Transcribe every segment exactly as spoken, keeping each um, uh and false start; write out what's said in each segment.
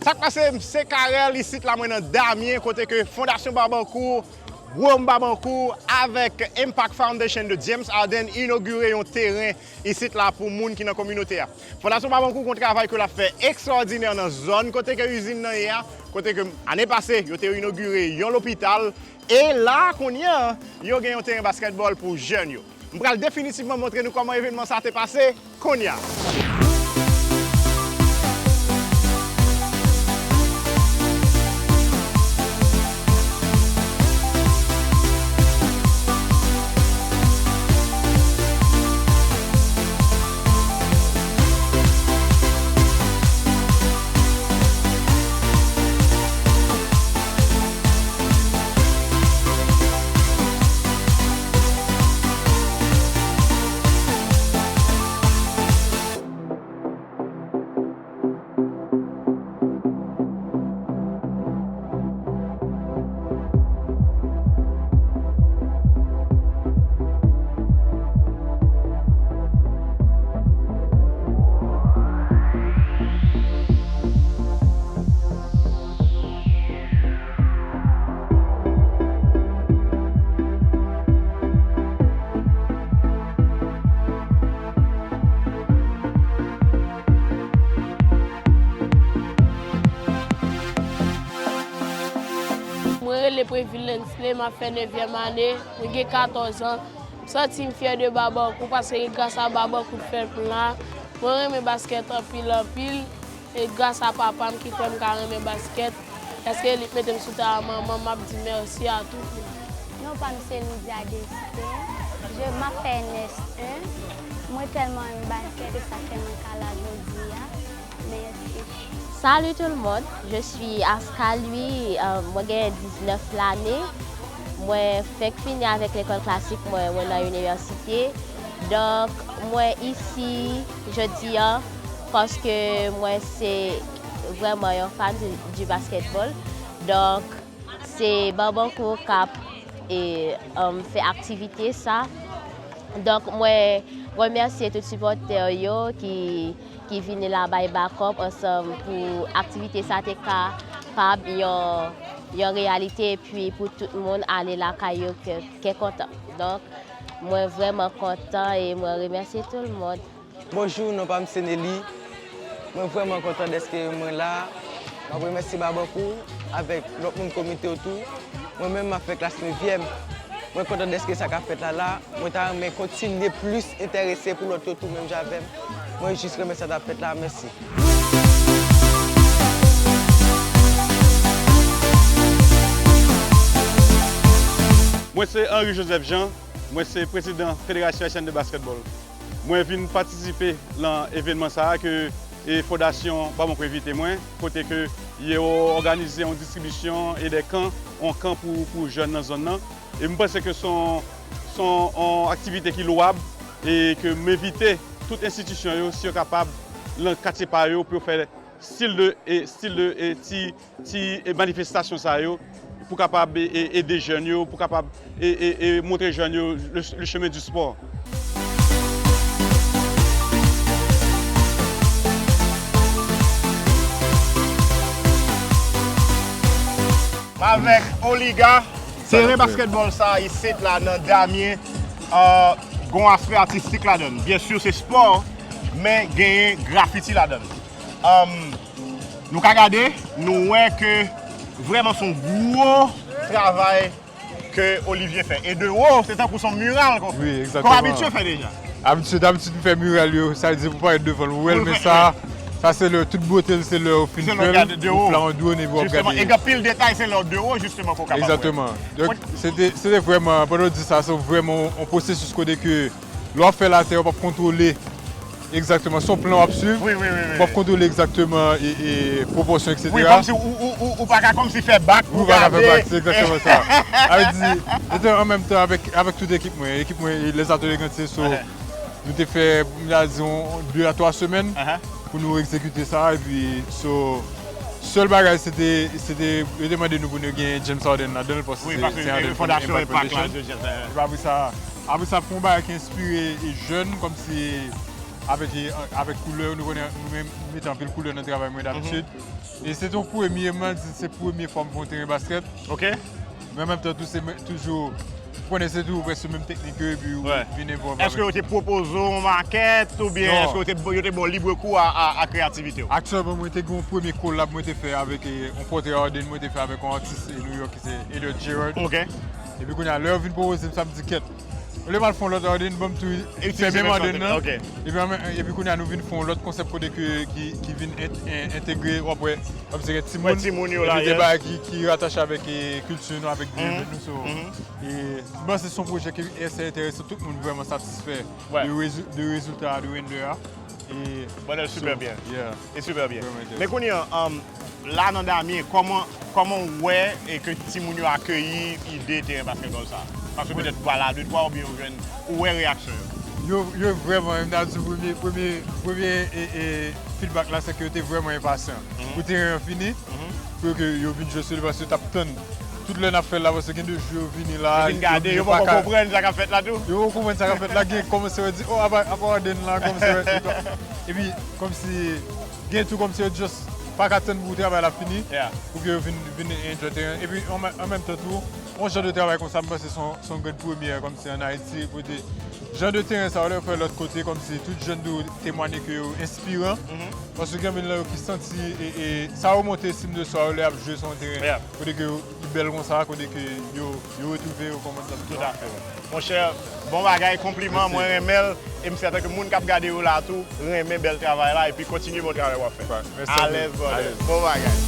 Sa k pase, m se Carel, isit la mwen nan Damyen, kote ke Fondasyon Babankou, Rome Babankou, avèk Impact Foundation de James Harden inogire yon teren isit la pou moun ki nan kominote a. Fondasyon Babankou gon travay ke l ap fè ekstwòdinè nan zòn kote ke izin nan ye a, kote ke ane pase yo te inogire yon lopital, e la kounye a yo gen yon teren baskètbòl pou jèn yo. M pral definitivman montre nou kòman evènman sa te pase kounye a. Mwen rele Prévil Lensley, m ap fè nevyèm ane, mwen gen katòz an. M santi m fyè de Babankou paske se gras a Babankou k fè m la. Mwen renmen baskèt anpil, anpil. E gras a papa m ki fè m ka renmen baskèt, èske li t mete m sou tè a manman m, m ap di mèsi a tout moun. Non pa m se Lydia Destin, je, m ap fè N S en. Mwen tèlman renmen baskèt, e sa fè mwen ka la jodi a. Mèsi. Salut tout le monde, je suis Asca Louis, euh, mwen gen diznèf lane. Mwen fèk fini avèk lekòl klasik mwen, mwen nan inivèsite. Donk, mwen isi jodi a paske mwen se vrèman yon fan du, du basketball. Donk, se Babankou k ap, e, um, fè aktivite sa. Donk, mwen remèsye tout sipòtè yo ki, ki vini la bay bakòp ansanm pou aktivite sa te kapab yon, yon reyalite, epi pou tout moun ale lakay yo kè, kè kontan. Donk, mwen vrèman kontan e mwen remèsye tout le monde. Bonjou, non pa m se Nelly. Mwen vrèman kontan dèske mwen la. M ap remèsye Babankou avèk lòt moun komite yo tou. Mwen menm, m ap fè klas nevyèm. Mwen kontan dèske sa k ap fèt la la. Mwen ta renmen kontinye plis enterese pou lòt yo tou menm jan avè m. Mwen jis renmen sa k ap fèt la. Mèsi. Mwen se Henry Joseph Jean. Mwen se prezidan Federasyon Ayisyèn de Baskètbòl. Mwen vin patisipe lan evènman sa a ke, e, Fondasyon Babankou envite mwen, kote ke yo òganize yon distribisyon e de kan, yon kan pou, pou jèn nan zòn nan. E m panse ke se yon, se yon, yon aktivite ki lwab e ke m envite tout enstitisyon yo, si yo kapab, lan katye pa yo, pou yo fè stil de, e, stil de, e, ti, ti, e, manifestasyon sa yo pou kapab, e, e, ede jèn yo, pou kapab, e, e, e, montre jèn yo le, le chemin du sport. M avèk Oliga, teren baskètbòl sa isit la nan Damyen, euh, gon aspè atistik ladan l. Byen si se spò, men genyen grafiti ladan l. Um, nou ka gade, nou wè ke vrèman se yon gwo travay ke Olivier fè. E de wo, se tankou se yon miral ke w fè. Wi, egzakteman. Ke w abitye fè deja. Abitye, dabitid m fè miral yo, sa vle di pou parèt devan l, ou wè l, men sa, sa se lè tout bote l, se lè ou fin fè l, ou fè yon dwon epi w ap gade. Jisteman, e gen anpil detay, se lè w de wo, jisteman, ke w kapab wè. Egzakteman. Donk, se te, se te vrèman, pandan w di sa, se vrèman yon pwosesis kote ke lè w ap fè l atè, ou p ap kontwole egzakteman, se yon plan w ap swiv. Wi, wi, wi, wi. W ap kontwole egzakteman e, e, pwopòsyon, etsetera. Wi, kòmsi ou, ou, ou, ou pa ka kòmsi fè bak pou gade. Wi, ou pa ka fè bak, se egzakteman sa. Sa vle di, se te an menm tan avèk, avèk tout ekip mwen, ekip mwen, e, Les Ateliers Gantier, so, nou te fè, m ta di, yon, de a twa semèn pou nou egzekite sa, epi, so, sèl bagay, se te, se te, yo te mande nou pou nou gen James Harden ladan l, paske se, se Harden Fund Impact Foundation. Epi apre sa, apre sa, fè yon bagay ki enspire e jèn, kòmsi, Avèk, avèk koulè, nou konnen nou menm mete anpil koulè nan travay mwen dabitid. E se te yon premye, m di se premye fwa m fè yon teren baskèt. Ok. Men an menm tan tou, se mwen toujou, ou konnen se toujou prèske menm teknik yo, epi ou vin envòlve avèk. Èske yo te pwopoze w yon makèt oubyen èske yo te, yo te ba w lib kou a, a, a kreyativite w? Aktyèlman, mwen te gen yon premye kolab mwen te fè avèk, eh, yon pòtrè Arden mwen te fè avèk yon atis, eh, New York ki se Elliot Gerard. Ok. Epi kounye a, lè yo vin pwopoze m sa, m di kèt. Olye m al fè yon lòt Arden, ban m tou fèmen Arden nan. Epi, epi kounye a, nou vin fè yon lòt konsèp kote ke, ki, ki vin entegre, w ap wè, kòmsi gen timoun, timoun yo la, gen bagay ki, ki ratache avèk, eh, kilti nou, avèk vi nou. So, e m panse se yon pwojè ki ase enteresan, tout moun vrèman satisfè de, de rezilta a, de render a. Bon, e super byen. E super byen. Men kounye a, um, la nan Damyen, kòman, kòman w wè e ke timoun yo akeyi ide teren basketball sa? Paske petèt ou pral a de twa oubyen ou jwenn, ou wè reyaksyon yo? Yo, yo vrèman, m ta di premye, premye, premye e, e, feedback la, se ke yo te vrèman enpasyan pou teren an fini, pou ke yo vin jwe sou li, paske yo t ap tann. Tout lè n ap fè l la, paske gen de jou yo vini la, yo vin gade, yo poko konprann sa k ap fèt la tou. Yo poko konprann sa k ap fèt la, gen kòmanse yo di, oh, apa, apa Arden lan, kòmanse yo, epi kòmsi, gen tou kòmsi yo just pa ka tann pou travay la fini, pou ke yo vin, vin enjoy teren. Epi an menm tan tou, yon jan de travay konsa, m panse se yon, se yon grenn premyè, kòmsi an Ayiti, kote jan de teren sa yo, lè yo fè lòt kote, kòmsi tout jèn tou temwanye ke yo enspiran. Paske gen anpil nan yo ki santi, e, e, sa yo monte estim de swa yo lè y ap jwe sou yon teren kote ke yo, li bèl konsa, kote ke yo, yo retwouve yo kòman sa. Tout à fait. Monchè, bon bagay, konpliman, mwen renmen l, e m sèten ke moun k ap gade yo la tou renmen bèl travay la, epi kontinye bon travay w ap fè. Alèz, brother. Bon bagay.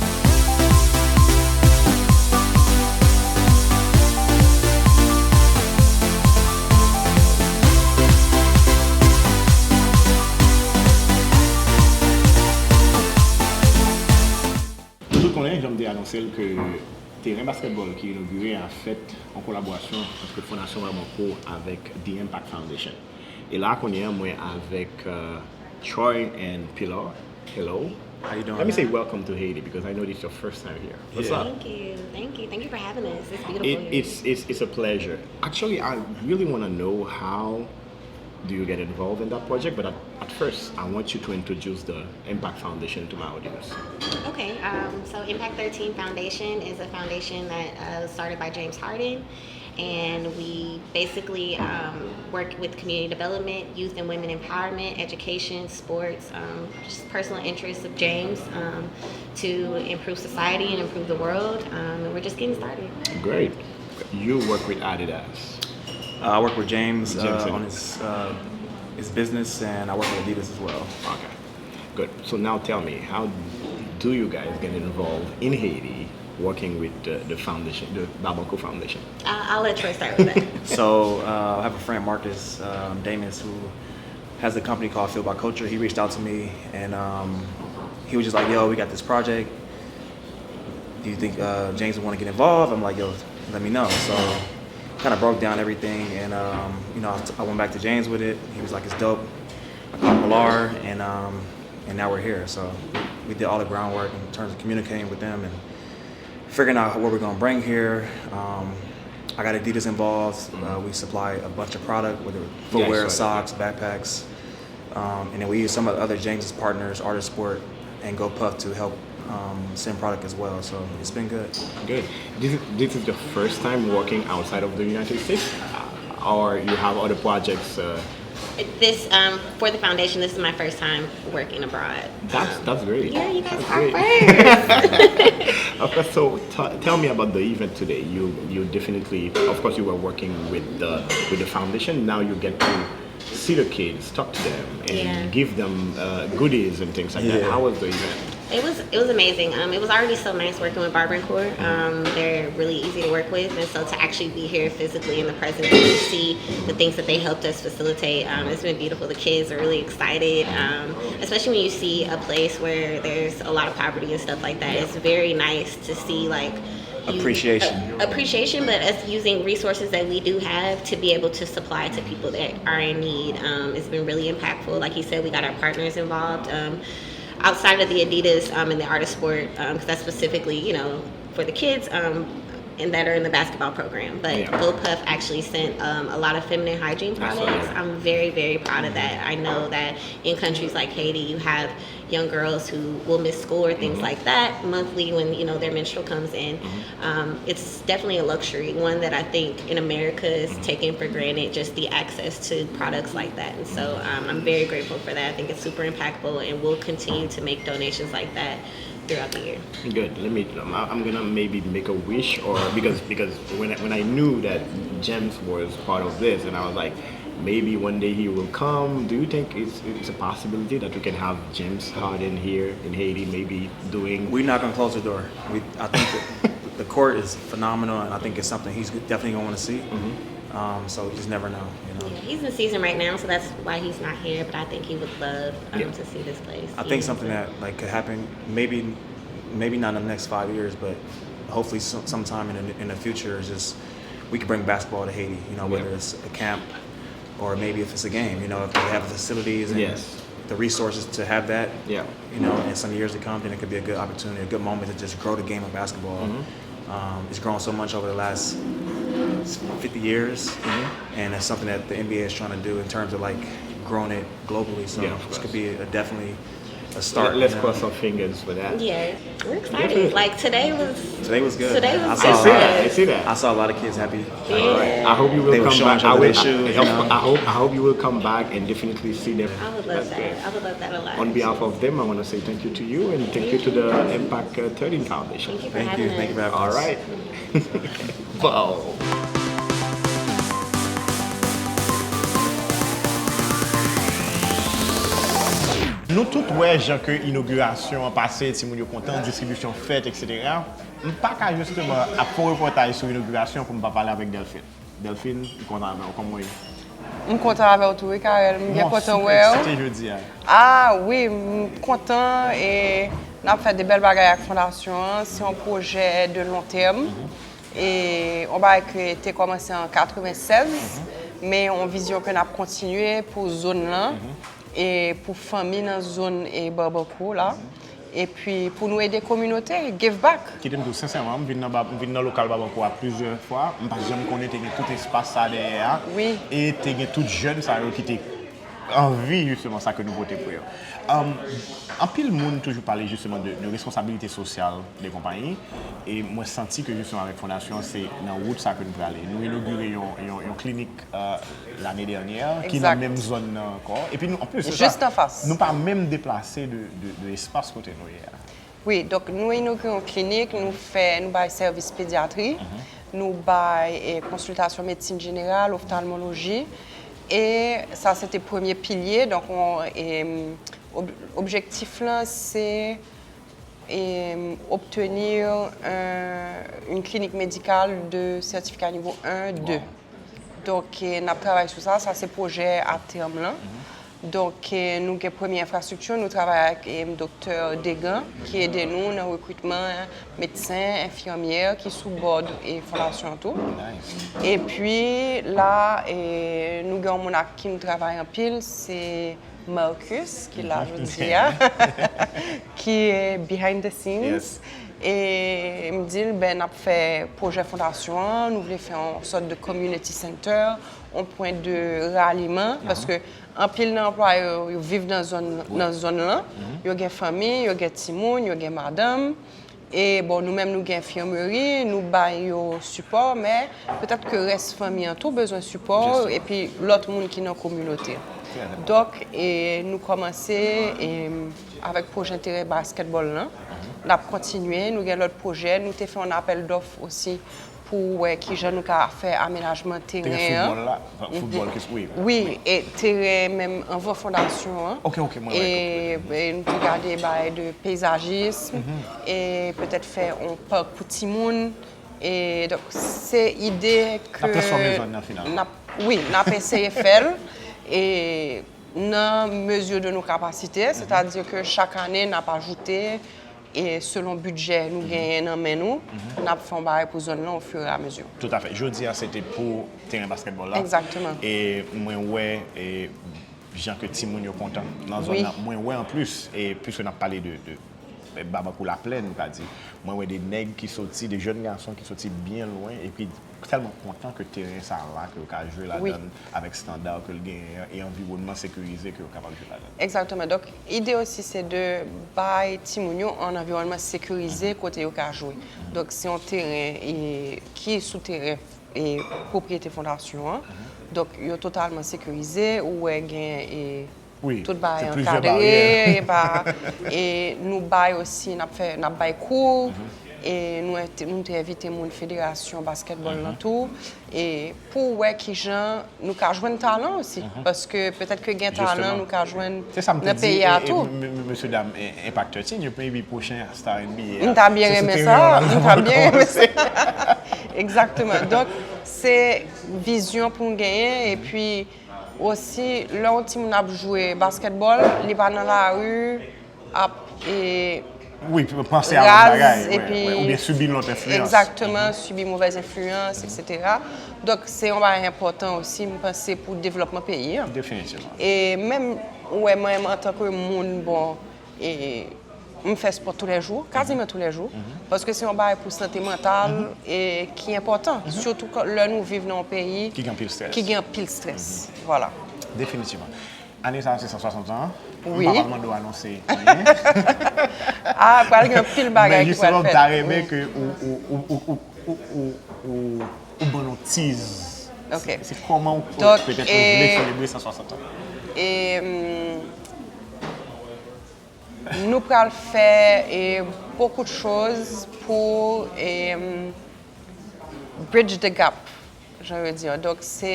Nou tout konnen, jan m te anonse l, ke teren basketball ki inogire a fèt an kolaborasyon ant Fondasyon Barbancourt avèk The Impact Foundation. E la, kounye a, mwen avèk, euh, Troy and Pilar. Hello. How you doing? Let me say welcome to Haiti because I know this is your first time here. What's up? Thank you. Thank you. Thank you for having us. It's beautiful here. It's, it's, it's a pleasure. Actually, I really want to know how do you get involved in that project, but at, at first, I want you to introduce the Impact Foundation to my audience. Okay, um, so Impact thirteen Foundation is a foundation that uh, was started by James Harden. And we basically um, work with community development, youth and women empowerment, education, sports, um, just personal interests of James um, to improve society and improve the world. Um, and we're just getting started. Great. You work with Adidas. Uh, I work with James, James uh, on his, uh, his business, and I work with Adidas as well. Okay. Good. So now tell me, how do you guys get involved in Haiti working with the, the foundation, the Barbancourt Foundation? I'll, I'll let Troy start with that. So uh, I have a friend, Marcus um, Damus, who has a company called Fueled by Culture. He reached out to me and um, he was just like, yo, we got this project. Do you think uh, James would want to get involved? I'm like, yo, let me know. So kind of broke down everything and um, you know, I, t- I went back to James with it. He was like, it's dope. I called Pilar and um, and now we're here. So we did all the groundwork in terms of communicating with them and figuring out what we're going to bring here. Um, I got Adidas involved. Uh, we supply a bunch of product, whether footwear, socks, backpacks, um, and then we use some of the other James's partners, Artist Sport and GoPuff, to help um, send product as well. So it's been good. Good. This is, this is the first time working outside of the United States, or you have other projects? Uh, This um, for the foundation. This is my first time working abroad. That's that's great. Yeah, you guys that's are great. First. Of course. So t- tell me about the event today. You you definitely, of course, you were working with the with the foundation. Now you get to see the kids, talk to them, and Yeah. give them uh, goodies and things like that. Yeah. How was the event? It was it was amazing. Um, it was already so nice working with Barbancourt. Um, they're really easy to work with, and so to actually be here physically in the presence and to see the things that they helped us facilitate, um, it's been beautiful. The kids are really excited, um, especially when you see a place where there's a lot of poverty and stuff like that. It's very nice to see like you- Appreciation. a- appreciation, but us using resources that we do have to be able to supply to people that are in need. Um, it's been really impactful. Like you said, we got our partners involved. Um, outside of the Adidas um, and the Artist Sport, because that's specifically, you know, for the kids. Um, and that are in the basketball program. But Yeah. GoPuff actually sent um, a lot of feminine hygiene I saw products. that. I'm very, very proud of that. I know that in countries like Haiti, you have young girls who will miss school or things Mm-hmm. like that monthly when you know their menstrual comes in. Mm-hmm. Um, it's definitely a luxury, one that I think in America is taken for granted, just the access to products like that. And so um, I'm very grateful for that. I think it's super impactful, and we'll continue to make donations like that throughout the year. Good. Let me. Um, I- I'm gonna maybe make a wish, or because because when I, when I knew that James was part of this, and I was like, maybe one day he will come. Do you think it's it's a possibility that we can have James Harden here in Haiti, maybe doing? We not gonna close the door. We, I think the, the court is phenomenal, and I think it's something he's definitely gonna want to see. Um, so you just never know, you know. Yeah, he's in season right now, so that's why he's not here. But I think he would love um, Yeah. to see this place. I think something that like could happen, maybe, maybe not in the next five years, but hopefully some, sometime in the, in the future is just we could bring basketball to Haiti. You know, whether Yeah. it's a camp or maybe if it's a game. You know, if they have the facilities and Yes. the resources to have that. Yeah. You know, in some years to come, then it could be a good opportunity, a good moment to just grow the game of basketball. Mm-hmm. Um, it's grown so much over the last fifty years, and that's something that the N B A is trying to do in terms of like growing it globally. So Yeah, of this could course. be a, definitely a start. Let's you know? cross our fingers for that. Yeah, we're excited. Like today was Today was good. Today man. was I saw I a see lot. that. I see that. I saw a lot of kids happy. All right. I hope you will They were come showing back. each other I, will, their shoes, I, you know? I hope I hope you will come back and definitely see them. I would love That's that. great. I would love that a lot. On behalf of them, I want to say thank you to you and thank you to the Impact uh, thirteen Foundation. Thank you for Thank having you. us. Thank you for having All us. Right. Wow. Nou tout wè jan ke inogirasyon an pase, timoun yo kontan, distribisyon fèt, et cetera. M pa ka jisteman ap fè yon repòtaj sou inogirasyon pou m pa pale avèk Delphine. Delphine, m kontan avè w, kòman w ye? M kontan avè w tou, wi, Carel. M byen kontan wè w. Eksite jodi a. Ah wi, m kontan e n ap fè de bèl bagay ak fondasyon an. Se yon pwojè de lon tèm. E yon bagay ke te kòmanse an katrevennsèz, men yon vizyon ke n ap kontinye pou zòn lan e pou fanmi nan zòn e Barbecue la. Epi pou nou ede kominote, give back. Kite m di w sensèman, m vin nan, ba- m vin nan lokal Babankou a plizyè fwa. M pa t janm konnen te gen tout espas sa dèyè a. Wi. E te gen tout jèn sa yo ki te anvi jisteman sa ke nou pote pou yo. Um, anpil moun toujou pale jisteman de, de responsabilite sosyal de konpayi. E mwen santi ke jisteman avèk fondasyon an, se nan wout sa ke nou prale. Nou inogire yon, yon, yon klinik euh, lane dènyè ki nan Exact. Menm zòn nan ankò. Epi nou, anplis, se Just sa, anfas. Nou pa menm deplase de, de, de espas kote nou ye a. Wi, donk nou inogire yon klinik, nou fè, nou bay sèvis pedyatri, nou bay e, konsiltasyon medsin jeneral, oftalmoloji. E sa se te premye pilye, donk on, e, ob- objektif lan se e, obtenir un- une clinique médicale de certificat niveau un deux. Donk e, n ap travay sou sa, sa se pwojè a tèm lan. Donk e, nou gen premye enfrastrikti, nou travay ak e, doktè Degan ki ede nou nan rekritman medsen, enfimyè ki sou bòd e fondasyon an tou. Epi la e, nou gen yon moun ak ki nou travay anpil, se Marcus ki la jodi a, ki behind the scenes. E m di l, ben, n ap fè pwojè fondasyon an, nou vle fè yon sòt de community center, yon pwen de raliman, paske anpil nan anplwaye yo, yo viv nan zòn nan zòn lan, yo gen fanmi, yo gen timoun, yo gen madanm. E bon, nou menm nou gen enfimyè, nou bay yo sipò, men petèt ke rès fanmi an tou bezwen sipò, epi lòt moun ki nan kominote. Donk, e, nou kòmanse e, avèk pwojè teren basketball lan. N ap kontinye, nou gen lòt pwojè, nou te fè yon apèl dòf osi pou wè kijan nou ka fè amenajman Te gen teren an. Foutbòl la, foutbòl ki wi. Wi, e teren menm anvan fondasyon an. Ok, ok, mwen wè. E, e nou te gade bagay de peyizajis, e petèt fè yon pak pou timoun. E donk, se ide ke N ap transfòme zòn nan finalman. N ap, wi, n ap eseye fè l. E nan mezi de nou kapasite, sètadi ke chak ane n ap ajoute e selon bidjè nou genyen nan men nou, n ap fè yon bagay pou zòn nan ofiramezi. Toutafè. Jodi a, se te pou teren basketball la. Egzakteman. E mwen wè e, jan ke timoun yo kontan nan zòn Wi. Nan. Mwen wè anplis, e piske n ap pale de, de Babankou Laplèn, nou ka di, mwen wè de nèg ki soti, de jèn gason ki soti byen lwen, epi tèlman kontan ke teren sa la, ke yo ka jwe ladan l, avèk estanda ke l genyen an, e anviwònman sekirize ke yo kapab jwe ladan l. Egzakteman. Donk, ide osi, se de bay timoun yo yon anviwònman sekirize kote yo ka jwe. Donk, se yon teren e, ki sou teren e, pwopriyete fondasyon an. Donk, yo totalman sekirize, ou wè gen e, tout bagay ankadre, e pa, e nou bay osi, n ap fè, n ap bay kou, e nou, ent- nou te envite moun federasyon basketball lan tou, e pou wè kijan nou ka jwenn talan osi, paske petèt ke gen talan nou ka jwenn nan peyi a tou. Se sa m te di, e, e, m- m- mesye dam, e, Impact thirteen, yo maybe pwochen star N B A a. M ta byen renmen sa, m ta byen renmen sa. Egzakteman. Donk, se vizyon pou n genyen, epi osi, lè yon timoun ap jwe basketball, li pa nan lari, ap e, wi, panse a lòt bagay, epi oubyen sibi lòt enfliyans. Egzakteman, sibi movèz enfliyans, etsetera. Donk, se yon bagay enpòtan osi, m panse, pou devlòpman peyi an. Definitivman. E menm, ou wè, mwen menm, antanke moun, bon, e, m fè spò toulèjou, kaziman toulèjou, paske se yon bagay pou sante mantal e ki enpòtan, sitou kan- lè nou viv nan yon peyi ki gen anpil strès. Ki gen anpil strès. Vwala. Definitivman. Ane sa a se san swasant an. Wi. M pa pral mande w anonse anyen. Ah, pral gen anpil bagay ki pral fèt. Men jisteman, m ta renmen ke ou, ou, ou, ou, ou, ou, ou, ou ban nou tease. Ok. Se, se kòman ou, donk, petèt ou vle selebre san swasant an. E, mm, nou pral fè e, beaucoup de choses pou e, mm, bridge the gap, jan yo di an. Donk, se,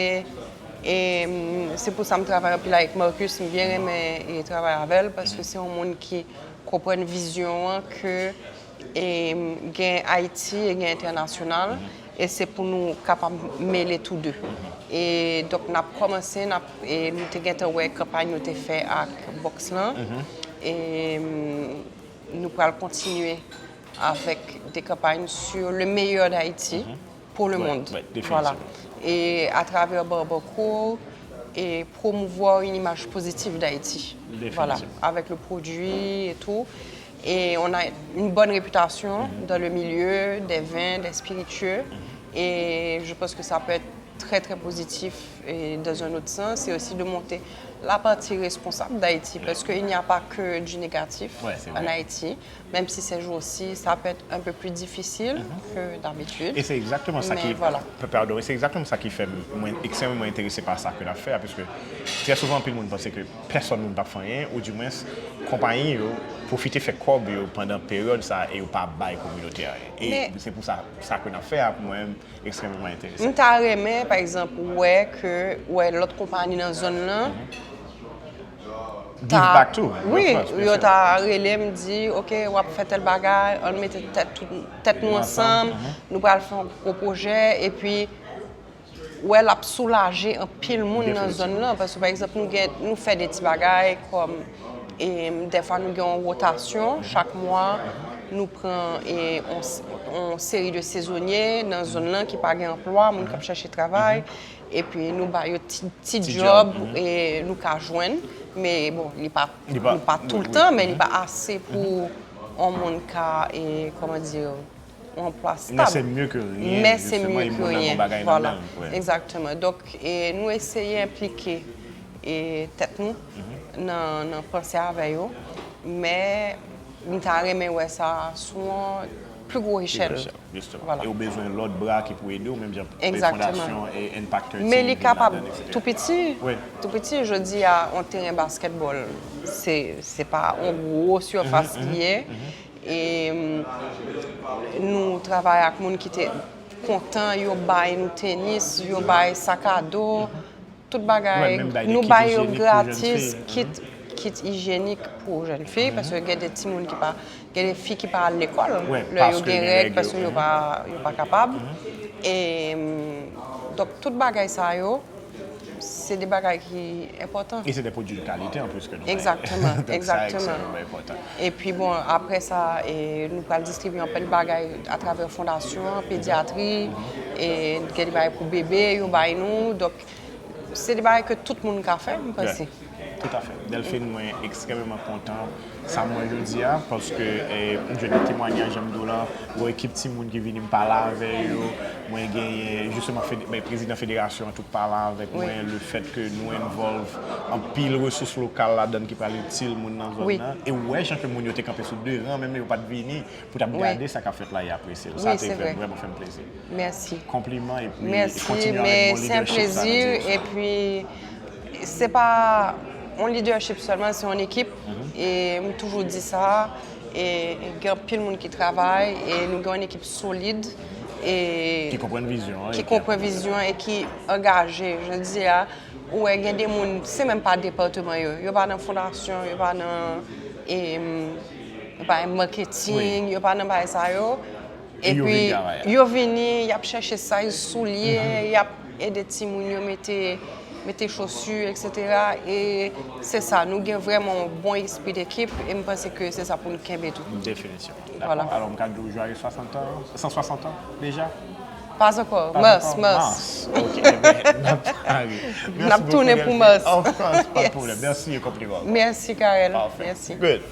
e, m, se pou sa m travay anpil avèk Marcus. M byen renmen e, travay avè l, paske se yon moun ki konprann vizyon an ke e, m, gen Ayiti e gen entènasyonal, e se pou nou kapab mele tou de. E donk, n ap kòmanse, n ap, e nou te gentan wè kanpay nou te fè ak bòks lan. E, m, nou pral kontinye avec des campagnes sur le meilleur d'Haïti pour le monde. Voilà. Et à travers Barbancourt, et promouvoir une image positive d'Haïti. Voilà, avec le produit et tout. Et on a une bonne réputation dans le milieu des vins, des spiritueux. Et je pense que ça peut être très, très positif et dans un autre sens, c'est aussi de monter la partie responsable d'Haïti, parce qu'il n'y a pas que du négatif en Haïti, même si ces jours-ci, ça peut être un peu plus difficile que d'habitude. E se egzakteman sa ki, pa- padon, e se egzakteman sa ki fè m, mwen ekstrèmeman enterese pa sa ke n ap fè a, paske trè souvan, anpil moun panse ke pèsòn moun p ap fè anyen, ou di mwens, konpayi yo pwofite fè kòb yo pandan peryòd sa a e yo pa bay kominote a anyen. E se pou sa, sa ke n ap fè a, pou mwen, ekstrèmeman enterese. M ta renmen, pa egzanp, wè ke, wè lòt konpayi nan zòn nan, give back too, wi, yo ta rele m, di, "Ok, w ap fè tèl bagay, ann mete tèt, tout, tèt nou ansanm, nou pral fè yon gwo pwojè," epi, wè, l ap soulaje anpil moun nan zòn nan, paske, pa egzanp, nou gen, nou fè de ti bagay, kòm, e, dèfwa nou gen yon wotasyon, chak mwa, nou pran, e, yon, yon seri de sezonye nan zòn nan ki pa gen anplwa, moun k ap chèche travay, epi nou ba yo ti, ti djòb, e, nou ka jwenn, men bon, li pa, li pa toultan, men li pa ase pou yon moun ka, e, kòman di, yon anplwa stab. Men se mye ke ryen, jisteman, e moun nan gon bagay nan men l. Vwala, egzakteman. Donk, e, nou eseye enplike, e, tèt nou nan, nan panse avè yo, men m ta renmen wè sa sou yon pli gwo echèl. Pli gwo echèl, jisteman. Vwala. E ou bezwen lòt bra ki pou ede w, menm jan fondasyon e Impact thirteen vin ladan l, etsetera. Men li kapab tou piti. Wi. Tou piti, jodi a, yon teren basketball, se, se pa yon gwo sifas li ye. E, mm, nou travay ak moun ki te kontan, yo bay nou tenis, yo bay sakado, tout bagay. Nou bay yo gratis, kit, kit ijyenik pou jèn fi, paske gen de timoun ki pa, gen de fi ki pa al lekòl, lè yo gen règ, paske yo pa, yo pa kapab. E, mm, donk, tout bagay sa yo, se de bagay ki enpòtan. E se de pwodui de kalite an plis ke nou bay. Egzakteman, egzakteman. Epi bon, apre sa, e, nou pral distribye anpil bagay atravè fondasyon an, pedyatri, e gen de bagay pou bebe, yo bay nou. Donk, se de bagay ke tout moun ka fè, m panse. Toutafè. Delphine, mwen ekstrèmeman kontan sa m wè jodi a, paske eh, m jwenn temwayaj, jan m di w la, yon ekip timoun ki vini m pale avè yo, mwen genyen jisteman fed- ben, prezidan federasyon an tou pale avèk mwen, le fèt ke nou envolve anpil resous lokal ladan ki pral itil moun nan zòn nan, e w wè jan ke moun yo te kanpe sou de ran, menm yo pa t vini pou t ap gade sa k ap fèt la, e apresye l. Sa te vrèman fè m plezi. Mèsi. Konpliman epi kontinye avèk bon lidèchip sa nan direksyon. Mèsi, men se yon plezi, epi se pa yon lidèchip sèlman, se yon ekip. E m toujou di sa, e gen anpil moun ki travay, e nou gen yon ekip solid, e ki konprann vizyon an, e ki konprann vizyon an, e ki angaje. Jodi a, ou wè gen de moun, se menm pa depatman yo, yo pa nan fondasyon, yo pa nan, e, yo pa nan maketing, yo pa nan bagay sa yo. Epi yo vini, y ap chèche size soulye, y ap ede timoun yo mete, mete chosi, etsetera. E se sa, nou gen vrèman yon bon espri dekip e m panse ke se sa pou nou kenbe tou. Definitivman. Dakò. Alò, m ka di w, joyeux soixante ans, cent soixante ans deja? Pas ankò. Mars, mars. Ok, ebyen, n ap pare. N ap tounen pou mars. Of course, pa de pwoblèm. Mèsi e konpliman. Mèsi, Carel. Mèsi. Good.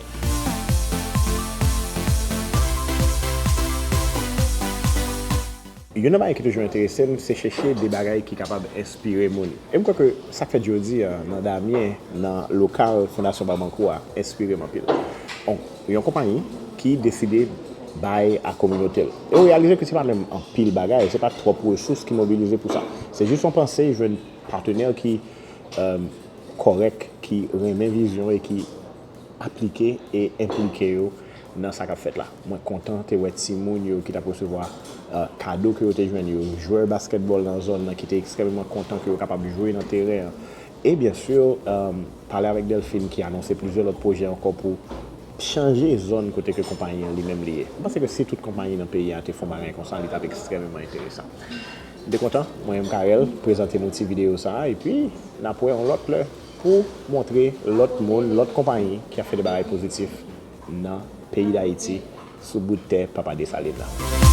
Youn nan bagay ki toujou enterese m, se chèche de bagay ki kapab enspire moun. E m kwè ke sa k fèt jodi a nan Damyen, nan lokal Fondasyon Babankou a, enspire m anpil. Bon, yon konpayi ki deside bay a kominote l. E w reyalize ke se pa menm anpil bagay, se pa twòp resous ki mobilize pou sa. Se jis yon panse, jwenn patnè ki, eh, kòrèk, ki renmen vizyon e ki aplike e enplike yo nan sa k ap fèt la. Mwen kontan te wè timoun yo ki t ap resevwa, eh, kado ke yo te jwenn yo, jwè baskètbòl nan zòn nan ki te ekstrèmeman kontan ke yo kapab jwe nan teren an. E byen si, eh, pale avèk Delphine ki anonse plizyè lòt pwojè ankò pou chanje zòn kote ke konpayi an li menm li ye. M panse ke si tout konpayi nan peyi a te fè yon bagay konsa, li t ap ekstrèmeman enteresan. M te kontan, mwen menm Carel, prezante nou ti videyo sa a, epi n ap wè yon lòt lè pou montre lòt moun, lòt konpayi ki ap fè de bagay pozitif nan peyi Dayiti, sou bout tè Papa Desalin nan.